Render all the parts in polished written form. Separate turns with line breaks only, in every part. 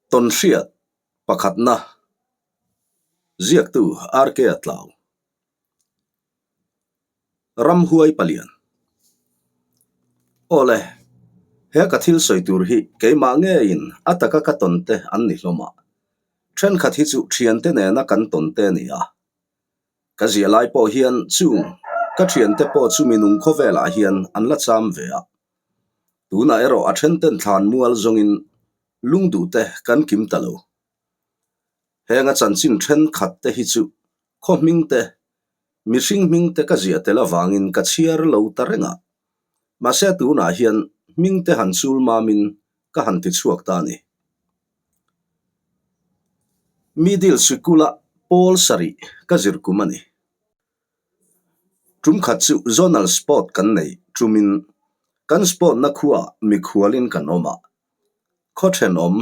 Tawnhriat pakhatna ziaktu RK a tlau. Ramhuai palian. Awle, he ka thil sawi tur hi keimah ngeiin a taka ka tawn te an ni hlawm a. Thenkhat hi chu thiante nena kan tawn te a ni a. Ka ziah lai pawh hian chung ka thiante pawh chu minung khawvelah hian an la cham ve a. Tunah erawh a then ten thlan mual zawngin lungduh te kan kim ta lo. Heng a chanchin thenkhat te hi chu khaw hming te, mihring hming te ka ziah tel avangin ka chhiar lo ta reng a. Mahse tunah hian hming te han chul mamin ka han ti chhuak ta a ni. Middle sikula pawl sarih ka zir kum a ni. Tum khat chu Zonal Sport kan nei tumin kan sport na khuaah mikhualin kan awm a. Khaw thenawm,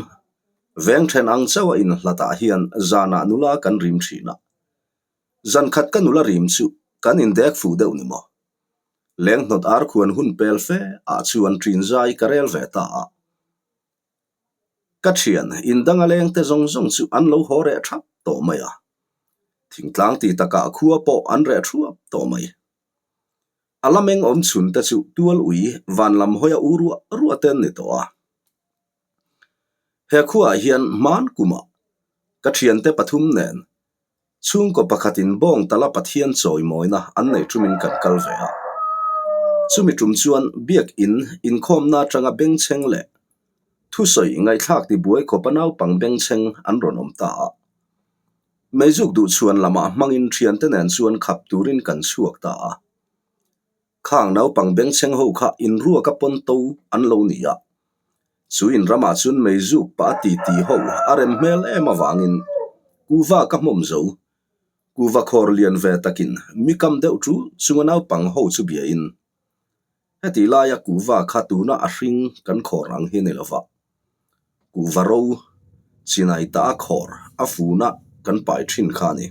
veng then ang chauha inhlatah hian zanah nula kan rim thin a. Zan khat ka nula rim chu kan indek fuh deuh ni maw? Leng hnawt ar khuan hun pel fe ah chuan ṭin zai ka rel ve ta a. Ka thian indang a leng te zawng zawng chu an lo haw reh thap tawh mai a. Thingtlang ti takah khua pawh an reh thuap tawh mai. A la meng awm chhun te chu tual ui van lam hawia u ruah ruah te an ni tawh a. He khuaah hian hman kumah ka thiante pathum nen Chhungkaw pakhatin bawng tala Pathian chawimawina an neih ṭumin kan kal ve a. Chumi ṭum chuan Biakin inkhawmna aṭanga bengchheng leh thusawi ngaihthlak tibuai khawpa naupang bengchheng an rawn awm ta a. Meizuk duhchhuan lamah hmangin ṭhiante nen chuan khap turin kan chhuak ta a. Khang naupang bengchheng ho kha inruaka pawn to an lo ni a, chu inramah chuan meizuk pah a titi ho a rem hmel em avangin kuva ka hmawm zo. Kuva khawr lian ve takin mi kam deuh ṭul chunga naupang ho chu biain, Heti laia kuva kha tuna a hring kan khawr ang hi ni lova, kuva ro chinai ta a khawr a funa kan pai ṭhin kha a ni.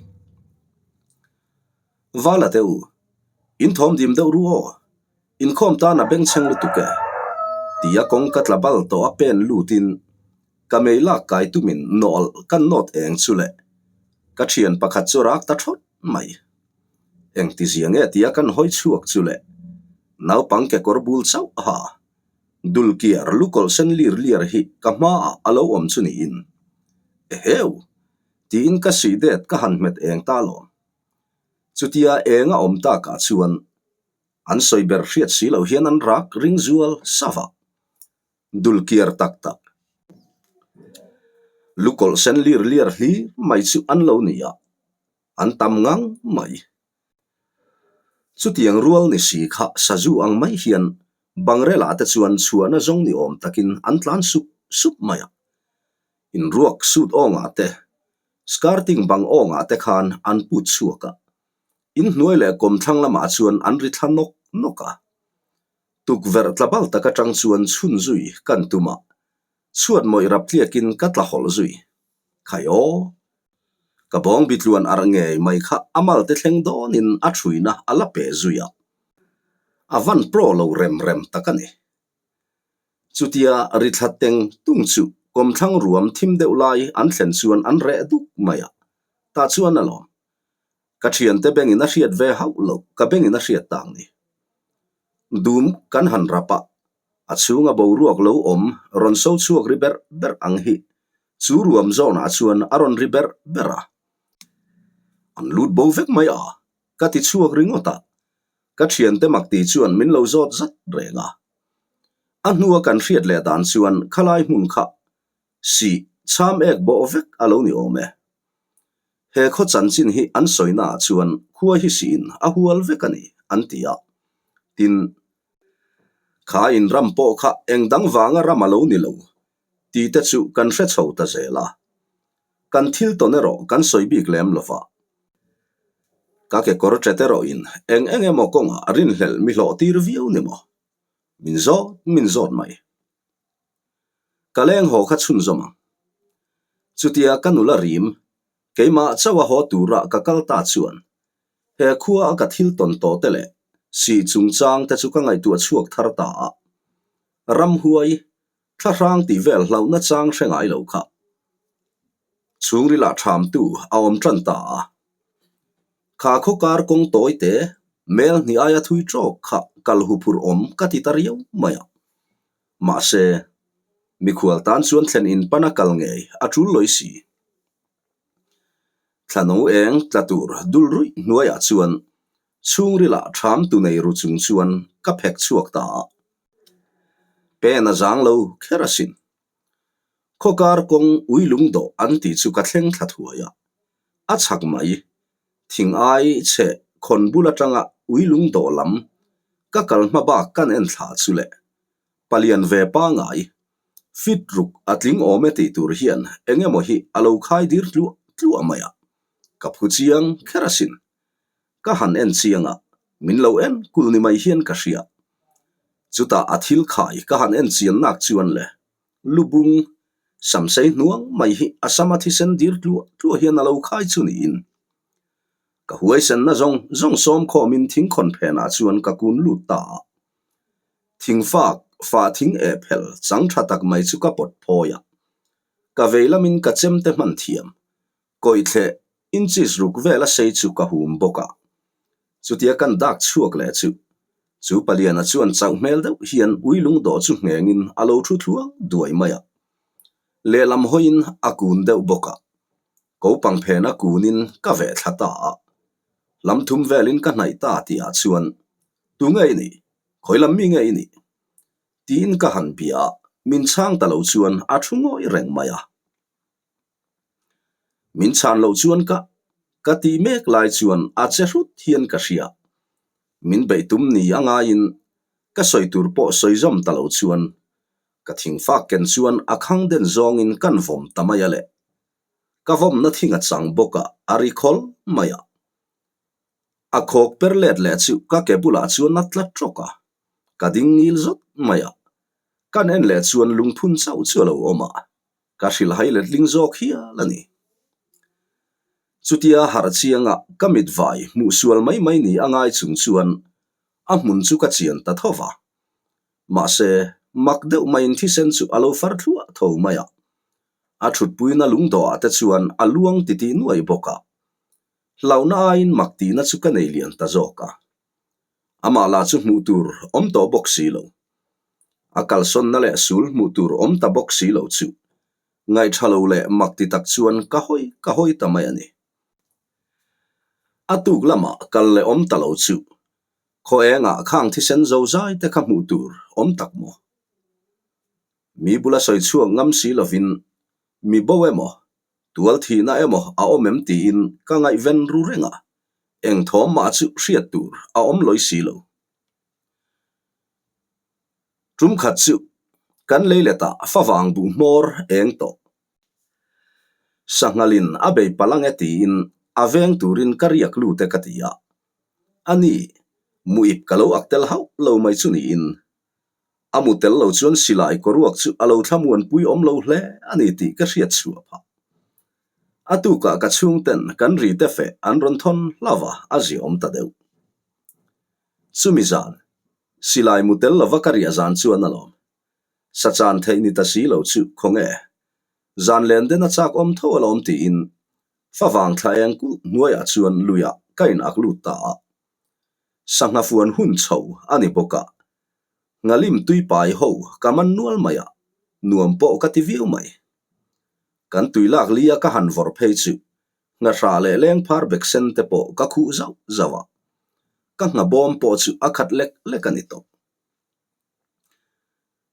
Vala te u, in thawm dim deuh ru aw, inkhawm tan a bengchheng lutuk e, tia kawng ka tla bal tawh a pen lutin ka mei lak kai tumin nawlh kan nawt eng chu le, ka thian pakhat chu rak ta thawt mai. Engti zia nge tia kan hawi chhuak chu le, naupang kekawr bul chauh ha, dulkiar lukawlh sen lir liar hi ka hmaah a lo awm chu niin. Eheu! Tiin ka sih det ka han hmet eng ta lawm. Chutia eng a awm takah chuan an sawi ber hriat si loh hian an rak ring zual sava, dul kiar tak tak, lukawlh sen lir liar hlir mai chu an lo ni a, an tam ngang mai. Chutiang rual ni si kha sazu ang mai hian Bangrela te chuan chhuahna zawng ni awm takin an tlan sup sup mai a, inruak sut awngah te Skirting bang awngah te khan an put chhuak a, inhnuai leh kawmthlang lamah chuan an ri thla nawk nawk a. Tukverh tla bal tak atang chuan chhun zui kan tum a, chhuat mawih rap tliakin ka tla hawlh zui. Khai aw! Ka bawng bitluan arh ngei mai kha a malte thleng dawnin a thuina a la pe zui a, a van pro lo rem rem tak a ni. Chutia ri thla teng tung chu kawmthlang ruam thim deuh lai an thlen chuan an reh duk mai a, tah chuan alawm. Ka thiante bengin a hriat ve hauh loh ka bengin a hriat tak ni. Dum kan han rap a, a chhunga boruak lo awm rawn so chhuak ri berh berh ang hi chu ruam zawnah chuan a rawn ri berh berh a. An lut bo vek mai a, ka ti chhuak ringawt a, Ka thiante mak ti chuan min lo zawt zat reng a. A hnua kan hriat leh dan chuan khalai hmun kha sih cham ek bawh vek a lo ni awm e. He khaw chanchin hi an sawina ah chuan khua hi siin a hual vek a ni an ti a. Tin, kha in ram pawh kha eng dang vanga ram a lo ni lo tih te chu kan hre chho ta zel a. Kan thil tawn erawh kan sawi bik lem lo va. Ka kekawr ṭet erawhin eng eng emaw kawngah rinhlelh mi hlawh tir viau ni maw? Min zawt min zawt mai. Ka leng haw kha chhunzawm ang. Chutia ka nula rim, keimah chauh a haw tura ka kal ta chuan he khua a ka thil tawn tawh te leh sih chungchang te chu ka ngaihtuah chhuak thar ta a. Ramhuai, thlahrang tih vel hlauhna chang hre ngai lo kha. Chhungrilah ṭhamtu a awm ṭan ta a. Kha khaw kar kawng tawi te, mel hnih aia thui ṭawk kha kal huphurh awm ka ti ta riau mai a. Mahse, mikhual tan chuan thlen in pan a kal ngei a ṭul lawi si. Thlano eng tla tur dul ruih hnuaiah chuan chhungrilah ṭhamtu nei ru chung chuan ka phek chhuak ta a. Pen a zang lo kher asin. Khawkar kawng ui lung dawh an tih chu ka thleng thla thuai a, a chhak mai. Thing ai chhe khawn bul atanga ui lung dawh lam ka kal hma bak kan en thla chu le. Palian ve pangai, fit ruk a tling awm e tih tur hian eng emaw hi a lo khai dir tluah tluah mai a, ka phu chiang kher asin. Ka han en chiang a, min lo en kul ni mai hian ka hria. Chutah a thil khai ka han en chian nak chuan le, lubung samsei hnuang mai hi a sama thisen dir tluah tluah hian a lo khai chu niin. Ka huaisenna zawng zawng sawm khawmin thingkhawn phenah chuan ka kun lut ta a. Thingfak fah thing eh phel chang tha tak mai chu ka pawt phawi a. Ka vei lamin ka chemte hman thiam. Kawithleh inches ruk vel a sei chu ka hum bawk a. Chutia kan dak chhuak leh chu, chu paliana chuan chauh hmel deuh hian ui lungdawh chu nghengin a lo thu thluang duai mai a. Lehlam hawiin a kun deuh bawk a. Kopang phena kunin ka veh thla ta a. Lam thum velin ka hnaih ta tihah chuan, Tu nge i nih? Khawi lam mi nge i nih? Tiin ka han bia a, min chhang ta lo chuan a thu ngawi reng mai a. Min chhan loh chuan ka ka ti mek lai chuan a che hrut hian ka hria. Min beih tum ni a ngaiin ka sawi tur pawh sawi zawm ta lo chuan ka thingfak ken chuan a khang den zawngin kan vawm ta mai a le. Ka vawmna thing a chang bawk a, a ri khawl mai a. A khawk per let leh chu ka ke bulah chuan a tla tawk a, ka ding ngil zawt mai a. Kan en leh chuan lungphun chauh chu a lo awm a, ka hrilhhai letling zawk hial a ni. Chutia harh chianga ka mit vai hmuh sual mai mai ni a ngai chung chuan a hmun chu ka chian ta tho va. Mahse, mak deuh maiin thisen chu a lo far thluah tho mai a. A thutpuina lungdawhah te chuan a luang titih nuai bawk a. Hlauhna aiin mak tihna chu ka nei lian ta zawk a. Amah lah chu hmuh tur awm tawh bawk si lo. A kalsawnna leh sul hmuh tur awm ta bawk si lo chu ngaihṭha lo leh mak ti tak chuan ka hawi ka hawi ta mai a ni. A tuk lamah kal leh awm ta lo chu khaw engah khang thisen zozai te kha hmuh tur awm tak maw? Mi bula sawi chhuak ngam si lovin mi bo emaw Tual thihna emaw a awm em tiin ka ngaihven ru reng a, eng thawm mah chu hriat tur a awm lawi si lo. Tum khat chu kan lei letah favang buh hmawr eng tawh. Sanghalin a bei palh ang e tiin a veng turin ka riak lut e ka ti a. Ani, muip ka lo ak tel hauh lo mai chu niin A mu tel lo chuan silai kawruak chu a lo thlamuanpui awm lo hle a ni tih ka hriat chhuah phah. A tukah ka chhungten kan ri te feh an rawn thawn hlauh a, a ziaawm ta deuh. Chumi zan, silai mu tel lova ka riah zan chuan alawm. Sa chan theih ni ta si lo chu khawnge. Zan len den a chak awm tho alawm tiin favang thla eng kulh hnuaiah chuan luiah ka in ak lut ta a. Sangha fuan hun chho a ni bawk a, Nghalim tuipai ho ka man nual mai a, nuam pawh ka ti viau mai. Kan tui lak li a ka han vawrh phei chu nghahrah leh lengphar bek sen te pawh ka khuh zauh zauh a, ka nghabawm pawh chu a khat lek lek a ni tawh.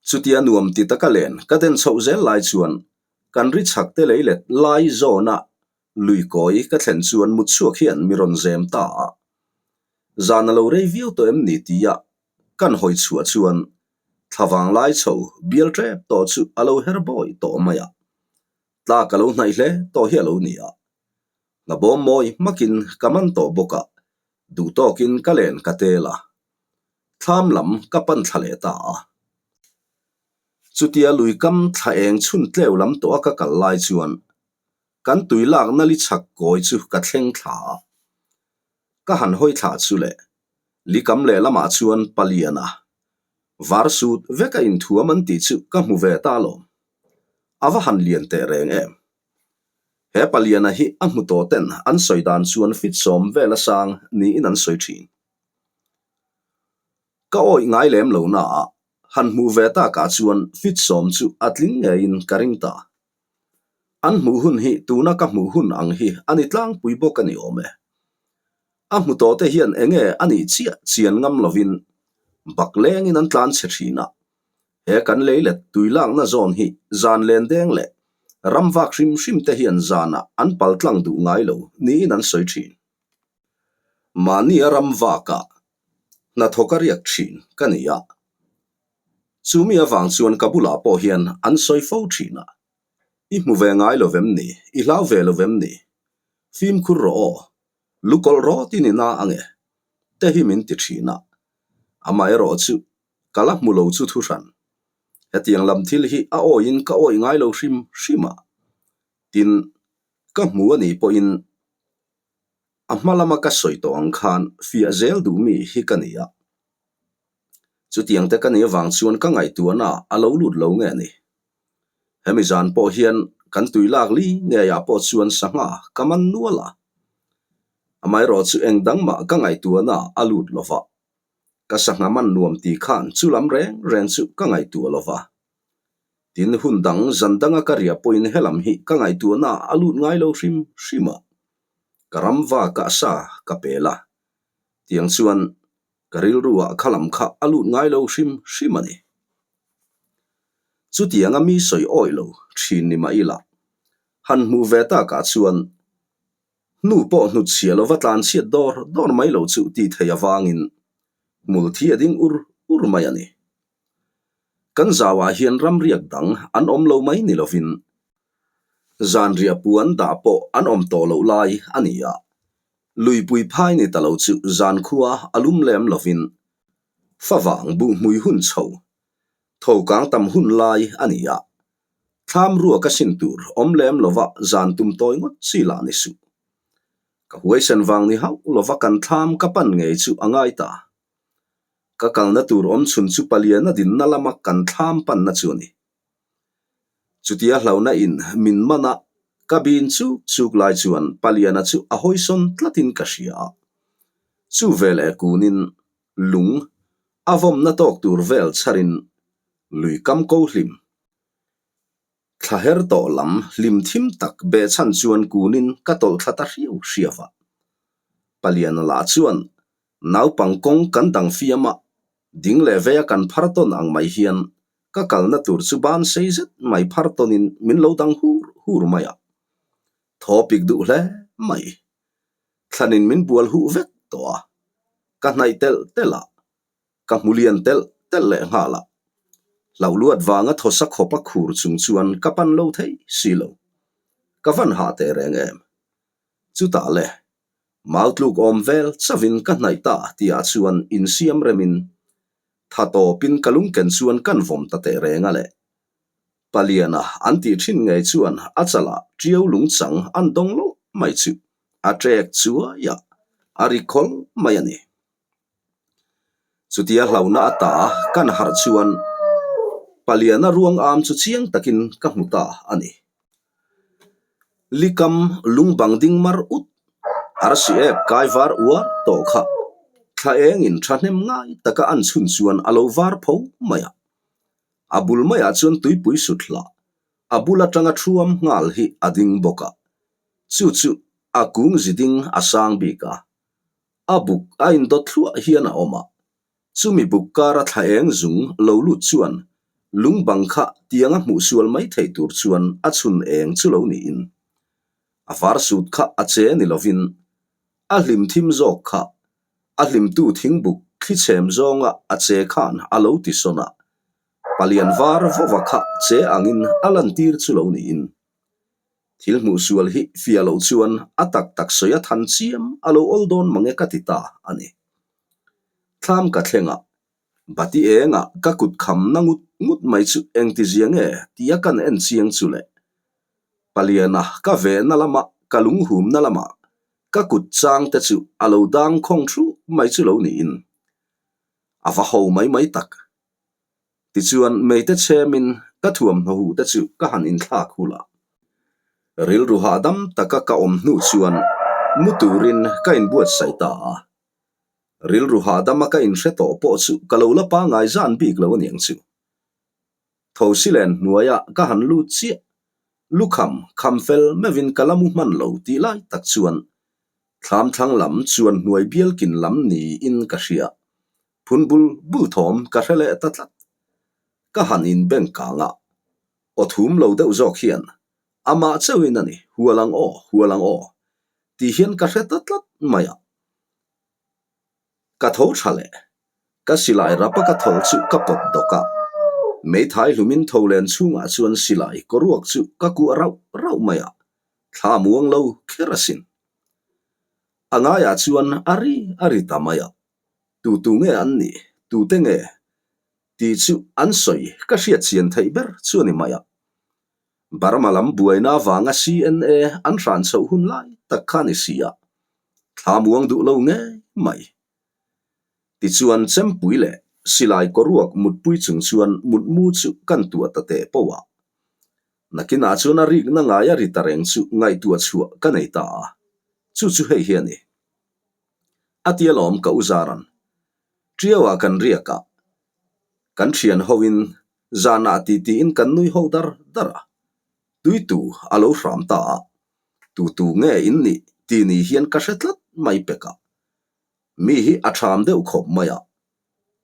Chutia nuam ti taka len ka den chhoh zel lai chuan kan ri chhak te lei let lai zawna Lui kawi ka thlen chuan mut chhuak hian mi rawn zem ta a, zan a lo rei viau tawh em ni tia kan hawi chhuah chuan thlavang lai chho bial tep tawh chu a lo her bawi tawh mai a, tlak a lo hnaih hle tawh hi a lo ni a. Hna bawm mawi hmakin ka man tawh bawk a, duh tawkin ka len ka tel a, thlam lam ka pan thla leh ta a. Chutia lui kam thla eng chhun tleu lam tawh a ka kal lai chuan Kan tui lakna li chhak kawi chu ka thleng thla a, ka han hawi thla chu le, likam lehlamah chuan Paliana var sut vek a inthuam an tih chu ka hmu ve ta alawm. A va han lian teh reng em. He paliana hi a hmu tawh ten an sawi dan chuan fit sawm vel a sang niin an sawi thin. Ka awih ngai lem lo naah han hmuh ve takah chuan fit sawm chu a tling ngeiin ka ring ta. An hmuh hun hi tuna ka hmuh hun ang hi a ni tlangpui bawk a ni awm e. A hmu tawh te hian enge a nih chiah chian ngam lovin bak lengin an tlan chhe thin a. He kan lei let tui lakna zawn hi zan len deng leh ram vak hrim hrim te hian zanah an pal tlang duh ngai lo niin an sawi thin. Mahni a ram vakah hnathawk a riak thin ka ni a. Chumi avang chuan ka bulah pawh hian an sawi fo thin a. I hmu ve ngai lo vem ni? I hlau ve lo vem ni? Fimkhur rawh aw. Lukawlh rawt i ni na ange. Te hi min ti thin a. Amaherawh chu ka la hmu lo chu thu hran. Hetiang lam thil hi a awiin ka awih ngai lo hrim hrim a. Tin, ka hmu a nih pawhin a hma lama ka sawi tawh ang khan fiah zel duh mi hi ka ni a. Chutiang te ka nih avang chuan ka ngaihtuahna a lo lut lo nge ni. Hemi zan pawh hian kan tui lak li ngeiah pawh chuan sangha ka man nual a. Amaherawh chu eng dang mah ka ngaihtuahna a lut lo va. Ka sangha man nuam tih khan chu lam reng reng chu ka ngaihtuah lo va. Tin, hun dang zan danga ka riah pawhin helam hi ka ngaihtuahna a lut ngai lo hrim hrim a. Ka ram va kah sa ka pel a. Tiang chuan ka rilruah kha lam kha a lut ngai lo hrim hrim a ni. Chutianga mi sawi awih lo thin ni mah ila, han hmuh ve takah chuan hnu pawh hnut chhia lova tlan chhiat dawr dawr mai lo chu tih thei avangin hmul thi a ding ur ur mai a ni. Kan zauah hian ramriak dang an awm lo mai ni lovin zanriah puan dah pawh an awm tawh loh lai a ni a, luipui phai ni ta lo chu zankhua a lum lem lovin favang buhhmui hun chho tho kang tam hun lai a ni a, thlam ruak a sin tur awm lem lova zan tum tawi ngawt chi lah ni suh. Ka huaisen vang ni hauh lova kan thlam ka pan ngei chu a ngai ta. Ka kalna tur awm chhun chu paliana dinna lama kan thlam panna chu a ni. Chutia hlauhna in min man a, ka bin chuk chuk lai chuan paliana chu a hawisawn tlatin ka hria a. Chu veleh kunin lung a vawmna tawk tur vel chharin lui kam ko hlim. Thla her tawh lam hlim thim tak behchhan chuan kunin ka tawlh thla ta hriau hriau a. Paliana lah chuan naupang kawng kan dang fiam a, ding leh vei a kan phar tawn ang mai hian ka kalna tur chu ban sei zet mai phar tawnin min lo dang hur hur mai a. Thaw pik duh hle mai. Thlanin min bual huh vek tawh a, ka hnaih telh telh a, Ka hmu lian telh telh leh nghal a, hlauh luat vanga thawsa khawp a khur chung chuan ka pan lo thei si lo. Ka van hah teh reng em? Chutah le, mau tluk awm vel chavin ka hnaih ta tihah chuan insiam remin tha tawpin ka lungken chuan kan vawm ta teh reng a le. Paliana an tih thin ngei chuan a chalah tiau lungchang an dawng lawlh mai chu a ṭek chuai a, a ri khawl mai a ni. Chutia hlauhna ata kan harh chuan Paliana ruang am chu chiang takin ka hmu ta a ni. Likam lungbang ding mar ut, arsi ek kai var uar tawh kha thla engin thahnem ngai taka an chhun chuan a lo var pho mai a. A bul maiah chuan tuipui sut hlah, a bul atanga thuam nghal hi a ding bawk a. Chu chu a kung zi ding a sang bik a. A buk a indawt thluah hian a awm a, chumi buk kara thla eng zung lo lut chuan lung bang kha tianga hmuh sual mai theih tur chuan a chhun eng chu lo niin a var sut kha a che ni lovin a hlim thim zawk kha a hlimtu thingbuk thli chhem zawnga a che khan a lo ti sawn a, palian var vawva kha che angin a lantir chu lo niin. Thil hmuh sual hi fiah loh chuan a tak tak sawi a than chiam a lo awl dawn mange ka ti ta a ni. Thlam ka thleng a, bati engah ka kut kham na ngut ngut mai chu engtizia nge tia kan en chiang chu le. Paliana ka vehna lama ka lunghumna lama ka kut chang te chu a lo dang khawng thuh mai chu lo niin a va ho mai mai tak. Tichuan, meite chhemin ka thuamhnaw huh te chu ka han inthlak hul a. Rilru hahdam taka ka awm hnu chuan mu turin ka inbuatsaih ta a. Rilru hahdama ka inhre tawh pawh chu ka lo la pangngai zan bik lo aniang chu. Thosilen hnuaiah ka han lut chiah. Lukham kham fel meuhin ka la mu hman lo tih lai tak chuan thlam thlang lam chuan hnuai bialkin lam niin ka hria. Phun bul bul thawm ka hre leh ta tlat. Ka han inbeng kang a, aw thum lo deuh zawk hian amah chauhin a ni, hual ang aw, hual ang aw tih hian ka hre ta tlat mai a. Ka tho tha leh, ka silai rapa ka thawl chu ka pawt dawk a, meithai hlumin tho len chhungah chuan silai kawruak chu ka kuah rauh rauh mai a, thla muang lo kher asin. A ngaiah chuan a ri a ri ta mai a, tu tu nge an nih, tute nge tih chu an sawi ka hriat chian theih ber chu a ni mai a. Burma lam buaina avanga CNA an hran chhoh hun lai tak kha a ni si a, thla muang duh lo ngei mai. Tichuan Chempui leh Silai kawruak mutpui chung chuan mutmu chu kan tuah ta teh pawh a. Nakinah chuan a rikna ngai a ri ta reng chu ngaihtuah chhuah ka nei ta a, chu chu hei hi a ni. A ti alawm ka u Zaran. Ṭiauah kan riak a, kan ṭhian hoin zanah titiin kan nui ho dar dar a, tuitu a lo hram ta a, tutu nge in nih ti ni hian ka hre tlat mai pek a, mi hi a ṭham deuh khawp mai a,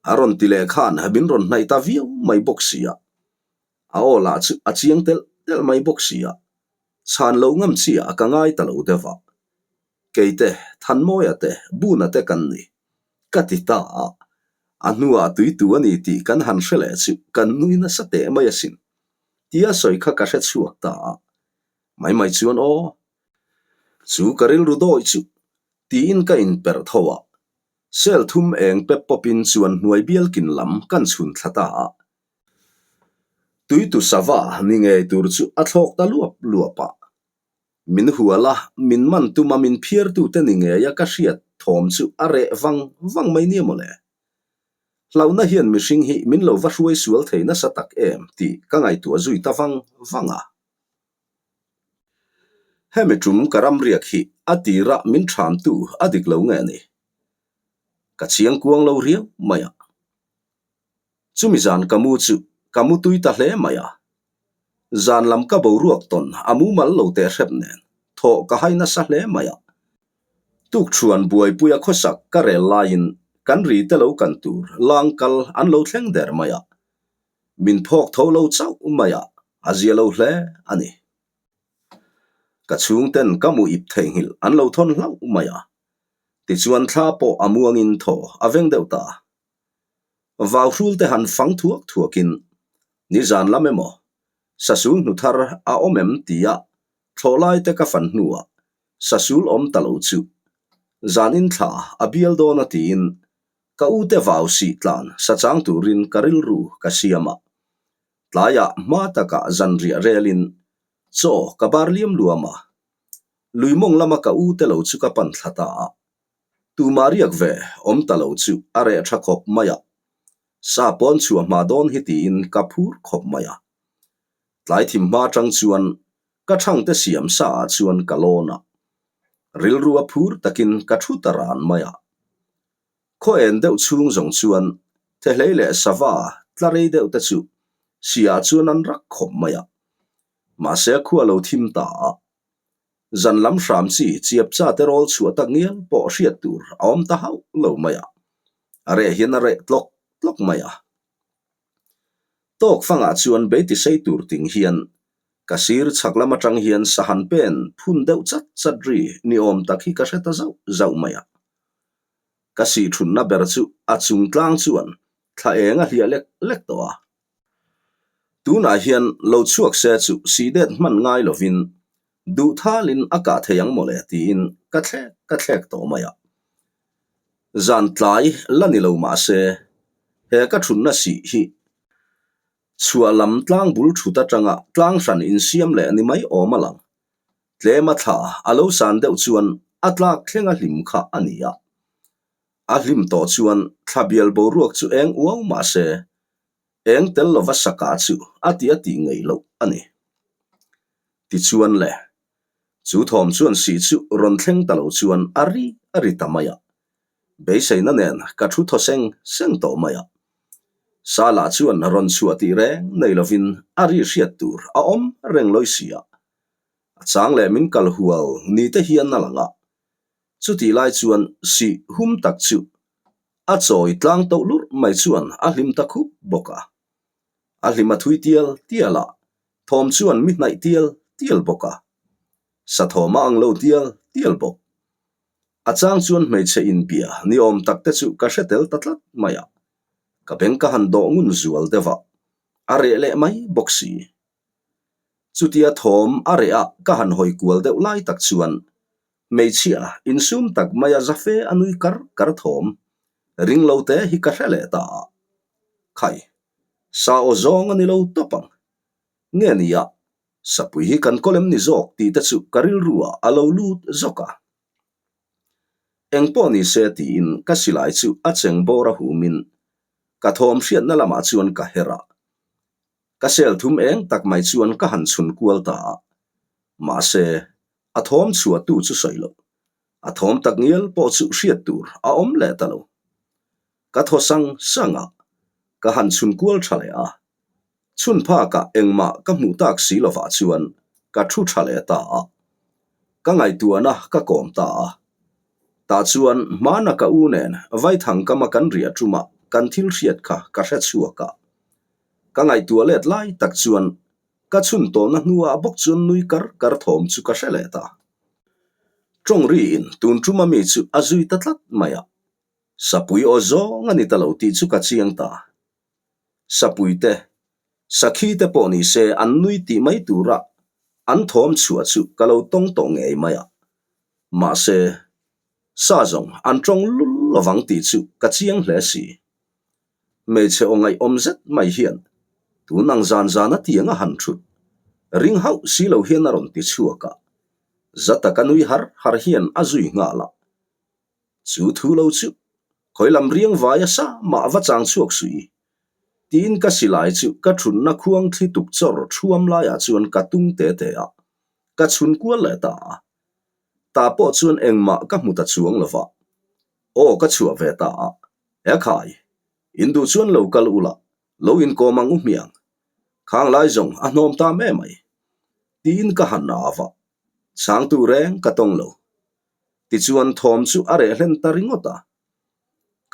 a rawn ti leh khan min rawn hnaih ta viau mai bawk si a, a aw lah chu a chiang telh telh mai bawk si a, chhan lo ngam chiah ka ngai ta lo deuh a. Keite, Thanmawia te, Buna te kan ni. Ka ti ta a, a hnuah tuitu a ni tih kan han hre leh chu kan nui nasa teh mai asin. Tia sawi kha ka hre chhuak ta a. Mai mai chuan aw. Chu ka rilru dawi chu tiin ka inperh tho a. Cell thum eng pep pawpin chuan hnuai bialkin lam kan chhun thla ta a. Tuitu sava ni ngei tur chu a thlawk ta luap luap a. Min hual a, min man tum a, min phiartute ni ngei a ka hriat thawm chu a reh vang vang mai nia mawle. Hlauhna hian mihring hi min lo va hruai sual thei nasa tak em tih ka ngaihtuah zui ta vang vang a. Hemi tum ka ramriak hi a tira min thamtu a dik lo nge ni? Ka chiangkuang lo riau mai a. Chumi zan ka mu chu ka mu tui ta hle mai a. Zan lam ka boruak tawn a mumal lo teh hrep nen thawh ka hai nasa hle mai a. Tukṭhuan buaipuia khawsak ka rel laiin kan ri te lo kan tur lang kal an lo thleng der mai a. Min phawk tho lo chauh mai a, a zia lo hle a ni. Ka chhungten ka mu ip theihnghilh an lo thawn hlauh mai a. Tichuan thla pawh a muangin thaw a veng deuh ta. Vauhrul te han fang thuak thuakin, Nizan lam emaw, Sasul hnu thar a awm em tia thlawhlai te ka fan hnuah Sasul awm ta lo chu zanin thla a bial dawn a tiin ka u te vau sih tlan sa chang turin ka rilru ka siam a. Tlaiah hma takah zanriah relin chaw ka bar liam luam a. Lui mawng lama ka u te lo chu ka pan thla ta a. Tumah riak ve awm ta lo chu a reh tha khawp mai a, sa pawn chhuah hma dawn hi tiin ka phur khawp mai a. Tlai thim hma atang chuan ka thangte siam sa ah chuan ka lawn a, rilru a phur takin ka thu ta ran mai a. Khaw en deuh chhung zawng chuan thehlei leh sava tla rei deuh te chu siah chuan an rak khawp mai a, mahse khua lo thim ta a. Zan lam hram chi chiap cha te rawl chhuah tak ngial pawh hriat tur a awm ta hauh lo mai a, a reh hian a reh tlawk tlawk mai a. Tawk fangah chuan beiti sei tur ting hian ka sir chhak lam atang hian sahan pen phun deuh chat chat ri ni awm tak hi ka hre ta zauh zauh mai a. Ka sih thunna ber chu a chung tlang chuan thla eng a hliah lek lek tawh a. Tunah hian lo chhuak se chu sihdet hman ngai lovin duh thalin a kah thei ang mawle tiin ka thlek ka thlek tawh mai a. Zan tlai la ni lo mah se he ka thutna sih hi chhuah lam tlang bul thut atanga tlang hran insiam leh ni mai awm a lang. Tlema thla a lo san deuh chuan a tlak thleng a hlim kha a ni a. A hlim tawh chuan thla bial boruak chu eng uau mah se, eng tel lova saka chu a ti a tih ngei loh a ni. Tichuan le. Chu thawm chuan sih chu rawn thleng ta lo chuan a ri a ri ta mai a. Beiseina nen ka thu thaw seng seng tawh mai a. Sala chuan rawn chhuah tih reng nei lovin a ri hriat tur a awm reng lawi si a. A chang leh min kal hual ni te hian a lang a. Chutih lai chuan sih hum tak chu a chawi tlang toh lurh mai chuan a hlim ta khup bawk a. A hlim a thui tial tial a, thawm chuan mi hnaih tial tial bawk a. Sa thawm a ang lo tial tial bawk. A chang chuan hmeichhe inbia ni awm tak te chu ka hre tel ta tlat mai a. Ka beng ka han dawh ngun zual deuh a, a reh leh mai bawk si. Chutia thawm a reh a ka han hawi kual deuh lai tak chuan hmeichhia insum tak maia za fe a nui kar kar thawm ring lo te hi ka hre leh ta a. Khai, sa aw zawng a ni lo tawp ang. Nge nia, sapui hi kan kawl em ni zawk tih te chu ka rilru ah a lo lut zawk a. Engpawh ni se tiin ka silai chu a cheng bawr a humin ka thawm hriatna lamah chuan ka her a. Ka sel thum eng tak mai chuan ka han chhun kual ta a. Mahse, a thawm chhuah tu chu sawi loh. A thawm tak ngial pawh chu hriat tur a awm leh ta lo. Ka thaw sang sang a, ka han chhun kual tha leh a. Chhun phakah engmah ka hmuh tak si lovah chuan ka thu tha leh ta a. Ka ngaihtuahna ka kawm ta a. Tah chuan hmana ka u nen Vaithang kama kan riah tumah kan thil hriat kha ka hre chhuak a. Ka ngaihtuah let lai tak chuan ka chhun tawhna hnuah bawk chuan nui kar kar thawm chu ka hre leh ta. Tawng riin tun tuma mi chu a zui ta tlat mai a, Sapui aw zawng a ni ta lo tih chu ka chiang ta. Sapui te, sakhi te pawh ni se an nui tih mai tura an thawm chhuah chu ka lo tawng tawh ngei mai a. Mahse, sa zawng an tawng lul lovang tih chu ka chiang hle si. Hmeichhe aw ngaihawm zet mai hian tun ang zan zan a tiang a han thut ring hauh si lo hian a rawn ti chhuak a, za taka nui har har hian a zui nghal a. Chu thu lo chu khawi lam riang vai a sa mah va chang chhuak suih i tiin ka silai chu ka thunna khuang thli tuk chawr thuam laiah chuan ka tung te te a, ka chhun kual leh ta a. Tah pawh chuan engmah ka hmu ta chuang lo va, aw ka chhuah ve ta a. He khai, in duh chuan lo kal ula, lo inkawm ang u hmiang. Khang lai zawng a hnawm ta me mai. Tiin ka han au a, chhangtu reng ka tawng lo. Tichuan thawm chu a reh hlen ta ringawt a.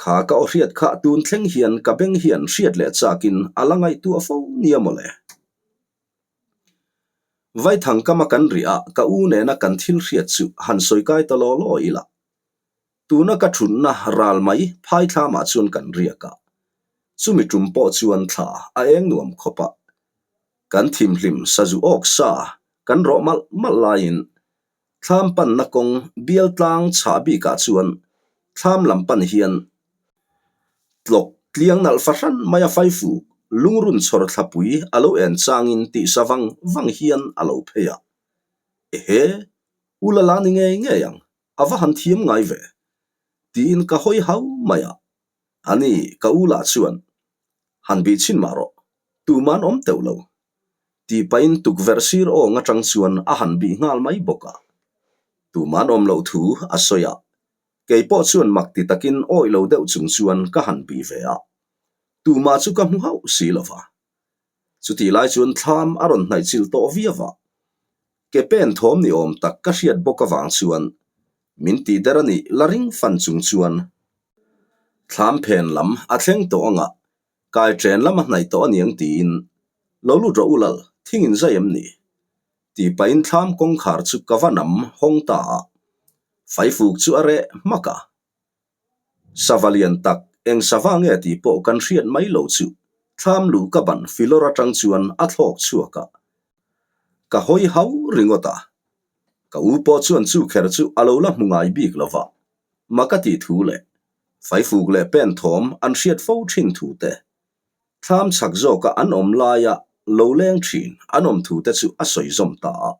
Kha ka aw hriat kha tun thleng hian ka beng hian hriat leh chakin a la ngaihtuah fo nia mawle. Vaithang kama kan rih a, ka u nena kan thil hriat chu han sawi kai ta law law ila. Tuna ka thutna ral mai phai thlamah chuan kan riak a, chumi tum pawh chuan thla a eng nuam khawp a. Kan thimhlim sazu awk sa kan rawh malh malh laiin thlam panna kawng bial tlang chhah bikah chuan thlam lam pan hian tlawk tliang nalh fahran mai a faifuk lungrun chhawr thlapui a lo en changin tihsa vang vang hian a lo phei a. Ehe, u Lala ni ngei ngei ang. A va han thiam ngai ve, tiin ka hawi hau mai a. Ani, ka u lah chuan, Han bih chhin mah rawh, tuman awm teuh lo, tih pahin tukverh sir awng atang chuan a han bih nghal mai bawk a. Tuman awm loh thu a sawi a, kei pawh chuan mak ti takin awih lo deuh chung chuan ka han bih ve a. Tumah chu ka hmu hauh si lo va. Chutih lai chuan thlam a rawn hnaih chilh tawh viau a. Ke pen thawm ni awm tak ka hriat bawk avang chuan min tih der a nih la ring fan chung chuan thlam phen lam a thleng tawh ang a, kai chen lam a hnaih tawh a niang tiin lo lut rawh u lal, thing in zai em ni? Tih pahin thlam kawngkhar chu ka va nam hawng ta a, faifuk chu a reh hmak a. Sava lian tak, eng sava nge tih pawh kan hriat mai lo chu thlam luh ka ban filawr atang chuan a thlawk chhuak a. Ka hawi hau ringawt a. Ka u pawh chuan chu kher chu a lo la hmu ngai bik lo va, ma ka tih thu leh faifuk leh pen thawm an hriat fo thin thu te, thlam chhak zawka an awm laia lo leng thin an awm thu te chu a sawi zawm ta a.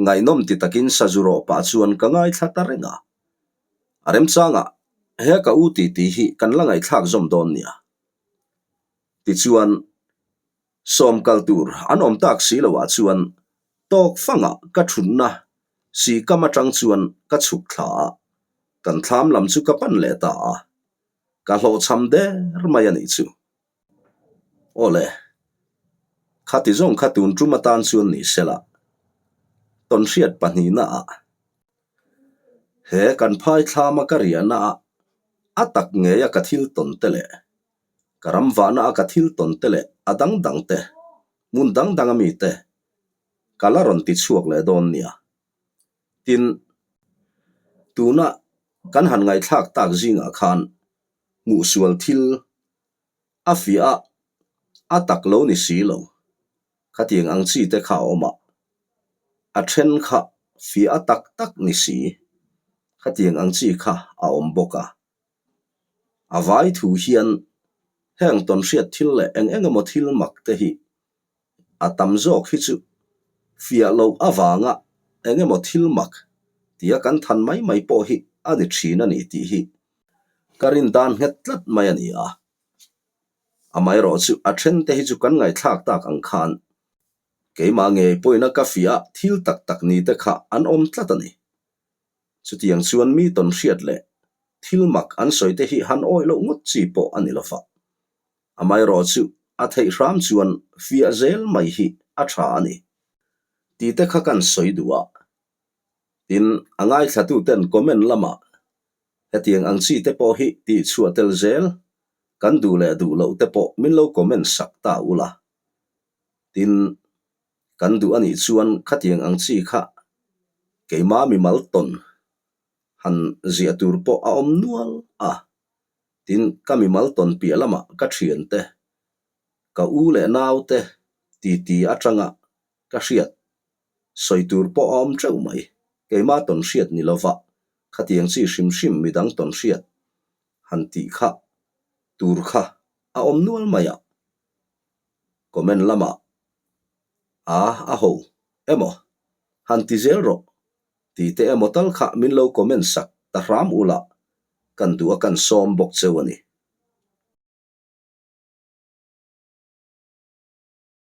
Ngaihnawm ti takin sazu rawh pah chuan ka ngaithla ta reng a. A remchangah he ka u tih tih hi kan la ngaihthlak zawm dawn nia. Tichuan, sawm kal tur an awm tak si loah chuan tawk fangah ka thutna Sihkam atang chuan ka chhuk thla a, kan thlam lam chu ka pan leh ta a. Ka hlawhchham der mai a nih chu. Awle, khati zawng kha tun tum atan chuan ni sela, tawnhriat pahnihna ah he kan phai thlama ka riahna ah a tak ngeia ka thil tawn te leh ka ram vahna a ka thil tawn te leh a dang dang te, hmun dang dang ami te ka la rawn ti chhuak leh dawn nia. Tin, tuna kan han ngaihthlak tak zingah khan hmuhsual thil a fiah a, a tak lo ni si lo. Khatiang ang chi te kha a awm a, a then kha fiah a tak tak ni si. Khatiang ang chi kha a awm bawk a. A vai thu hian heng tawnhriat thil leh eng eng emaw thil mak te hi a tam zawk hi chu fiah loh avanga eng emaw thil mak tia kan than mai mai pawh hi a ni thin a ni tih hi ka rin dan nghet tlat mai a ni a. Amaherawhchu a then te hi chu kan ngaihthlak tak ang khan keimah ngei pawhin a ka fiah a thil tak tak ni te kha an awm tlat a ni. Chutiang chuan mi tawn hriat leh thil mak an sawi te hi han awih loh ngawt chi pawh a ni lo va. Amaherawhchu a theih hram chuan fiah zel mai hi a tha a ni. Tih te kha kan sawi duh a. Tin, a ngaithlatuten comment lamah hetiang ang chi te pawh hi tihchhuah tel zel kan duh leh duh loh te pawh min lo comment sak ta ula. Tin, kan duh a nih chuan khatiang ang chi kha keimah mimal tawn han ziah tur pawh a awm nual a. Tin, ka mimal tawn piah lamah ka thiante, ka u leh naute titi atanga ka hriat sawi tur pawh a awm teuh mai. Keimah tawn hriat ni lova khatiang chi hrim hrim midang tawn hriat han tih kha tur kha a awm nual mai a. Comment lamah a a ho emaw han ti zel rawh tih te emaw tal kha min lo comment sak ta hram ula kan duh a kan sawm bawk cheu a ni.